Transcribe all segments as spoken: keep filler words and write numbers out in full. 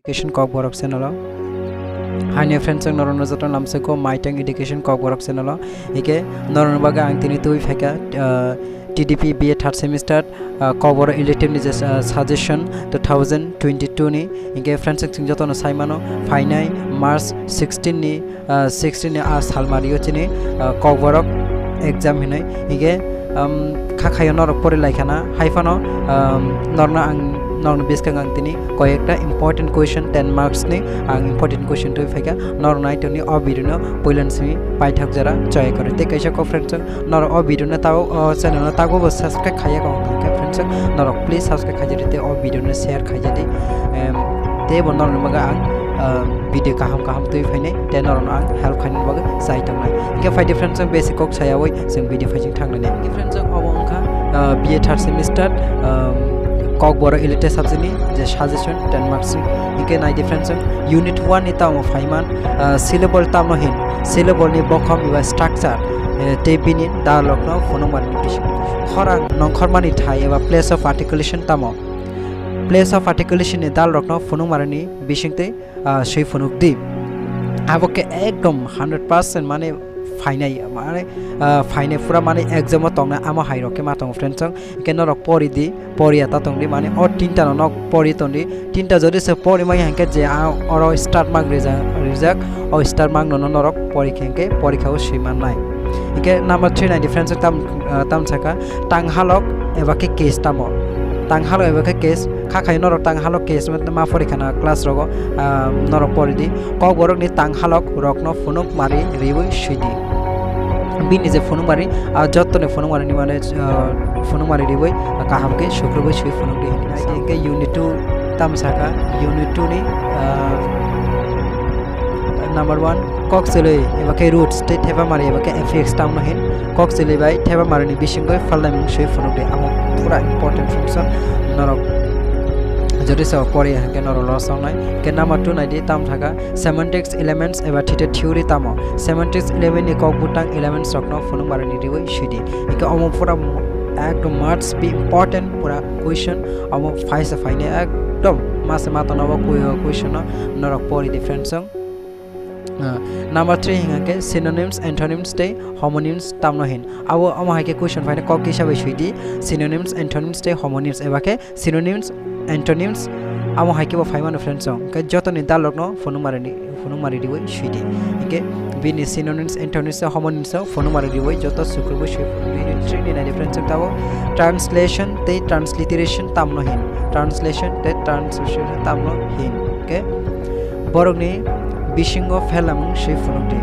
Education Kokborok channel o. Haini friends, ang norokno joto lamsoko Maitang Education Kokborok channel o. Hingke norokni bagwi ang tini twi phaikha, ah, T D P B A third semester, ah, Kokborok elective ni je, ah, suggestion two thousand twenty-two ni. Hingke friends, chwng jotono sai mano, phainai March sixteen ni, ah, sixteen ni a salmario chini, ah, Kokborok exam hinwi. Hingke, um, kha khayo norok pori lai khana, hai phano, um, norokno ang, norokni bwskango ang tini koyekta important question, ten marks ni ang important question twi phaikha. Norok nai tongni o video no puilani simi paithak jora choya kwrwi. Tei kaisa kok friends, norok o video no tago, o channel no tago bo subscribe khaiya kok tongkha friends, norok please subscribe khaijadi tei o video no share khaijadi. Em, tei bo norokni bagwi ang, um, video kaham kaham twi phainai tei norokno ang help khainani bagwi chai tongnai. Hingke phaidi friends, ang basic kok sayawi chwng video phaijing thangnani. Hingke friends, ang obo wngkha, uh, B A third semester, um, Kokborok elective subject ni je suggestion ten marks ni. Hingke naidi friends, ang unit one ni tamo phaiman, uh, syllable tamo hin, syllable ni bokhom eba structure, eh, tei bini dalrokno phunukmani bising. Khorang nongkhormani thai eba place of articulation tamo? Place of articulation ni dalrokno phunukmani bisingtwi, ah, swi phunuk di. Abo khe ekdom hundred percent mane phainai, mane, ah, phainai pura mane exam o tongnai amo hai rok khe ma tongo friends, chwng khe norok pori di, pori ya ta tong di, mane o tinta no nok pori tong di, tinta jodi se pori maya hingke je a oro star mark rijak, rijak, o star mark no norok pori khe hingke porikha o swi mannai. Hingke number three nai di friends, tam, ah, tam saka tang halok eba khe case tamo? Tang halok eba khe case, kha khayo norok tang halok case ma, ma pori khana class rogo, ah, norok pori di. Kokborok ni tang halok rokno phunuk mari riwi swi di. Bini je phunuk mari, ah, jotto ni phunuk mari ni mane, ah, phunuk mari riwi, ah, kaham khe sukrubwi swi phunuk di. Nai di hingke unit two tam saka, unit two ni, ah, number one, kok chwlwi eba khe roots tei thepamari eba khe affix tamo hin. Kok chwlwi bai thepamari ni bisingo phalnai mung swi phunuk di. Amo pura important function norok jodi se pori hingke norok loss wngnai. Hingke number two nai di tam thaka semantics elements eba theta theory tamo? Semantics element ni kok butang elements rokno phunukmari ni riwi swi di. Hingke omo pura ekdom must be important pura question. Omo phaisa phainai ekdom masa ma tongna bo question no norok pori di friends, chwng. Ah, number three hingke synonyms, antonyms tei homonyms tamno hin. Abo omo hai khe question phainai kok kisa bai swi di, synonyms, antonyms tei homonyms eba khe synonyms, antonyms amo hai khe bo phai mano friends, chwng khe jotoni dalrokno phunukmari ni, phunukmari riwi swi di. Hingke bini synonyms, antonyms tei homonyms o phunukmari riwi joto sukrubwi swi phunukdi. Unit three ni nai di friends, chwng tabo translation tei transliteration tamno hin. Translation tei transliteration tamno hin. Hingke borokni bisingo phelamung swi phunuk di.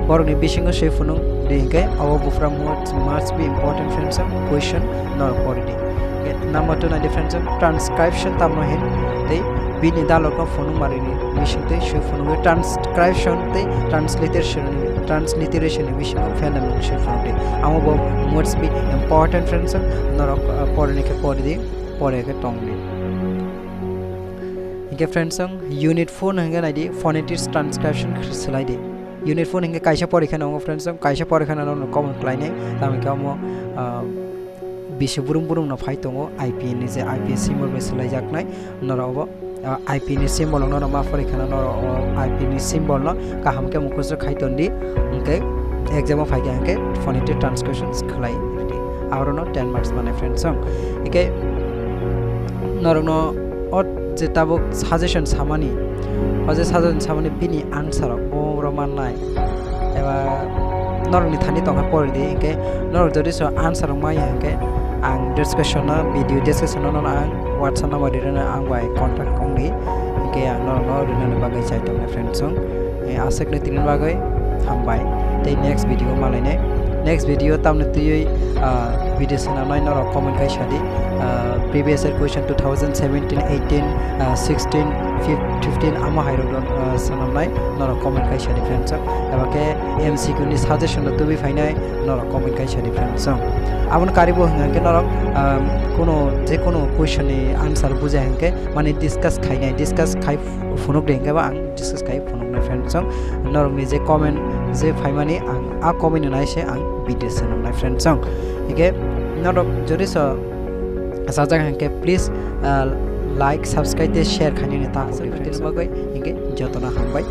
Borokni bisingo swi phunuk di hingke abo buphra must, must be important friends, chwng question norok pori di. Hingke number two nai di friends, chwng transcription tamno hin tei bini dalrokno phunukmari ni bising tei swi phunuk di. Transcription tei transliteration ni, transliteration ni bisingo phelamung swi phunuk di. Amo bo must be important friends, chwng norok, ah, pori ni khe pori di, pori khe tong di. Hingke friends, chwng unit four no hingke nai di phonetics transcription khe swlai di. Unit four hingke kaisa porikha no friends, chwng kaisa porikha no norok comment khlai nai, tamo hingke omo, ah, bisi burum burum no phai tongo, I P ni je I P symbol bai swlai jak nai, norok obo, ah, I P ni symbol no norok ma porikha no norok, ah, I P ni symbol no kaham khe mukhostok khai ton di, hingke exam o phai khe hingke phonetic transcriptions khlai di. Aro no ten marks mane friends, chwng hingke norokno o je tabuk suggestion samani, o je suggestion samani bini answer rok bo rok mannai, eba norokni thani tongkha pori di, hingke norok jodi so answer rok maya hingke ang description o, video description o nono ang WhatsApp number rinani ang bai contact wngdi, hingke ang norokno rinani bagwi chai tongnai friends, chwng. Eh, aswkno tini bagwi hambai. Tei next video malainai. Next video tamni twiwi, ah, video swnamnai norok comment khai sadi. Ah, previous year question two thousand seventeen, eighteen, ah, sixteen, fif-, fifteen amo hai rok, ah, swnamnai norok comment khai sadi friends. Eba khe M C Q ni suggestion no tubui phainai norok comment khai sadi friends. Aboni karibo hwnga khe norok, ah, kuno je kuno question ni answer bujai hwnkhe mane discuss khainai, discuss khai phunuk de hwnkhe ba ang discuss khai phunuknai friends, chwng norokni je comment je phaimani ang a comment ni nai se ang video swnamnai friends, chwng hingke norok jodi so sajak hingke please, ah, like, subscribe tei share khainani ta aswk video bagwi. Hinkhe jotono hambai.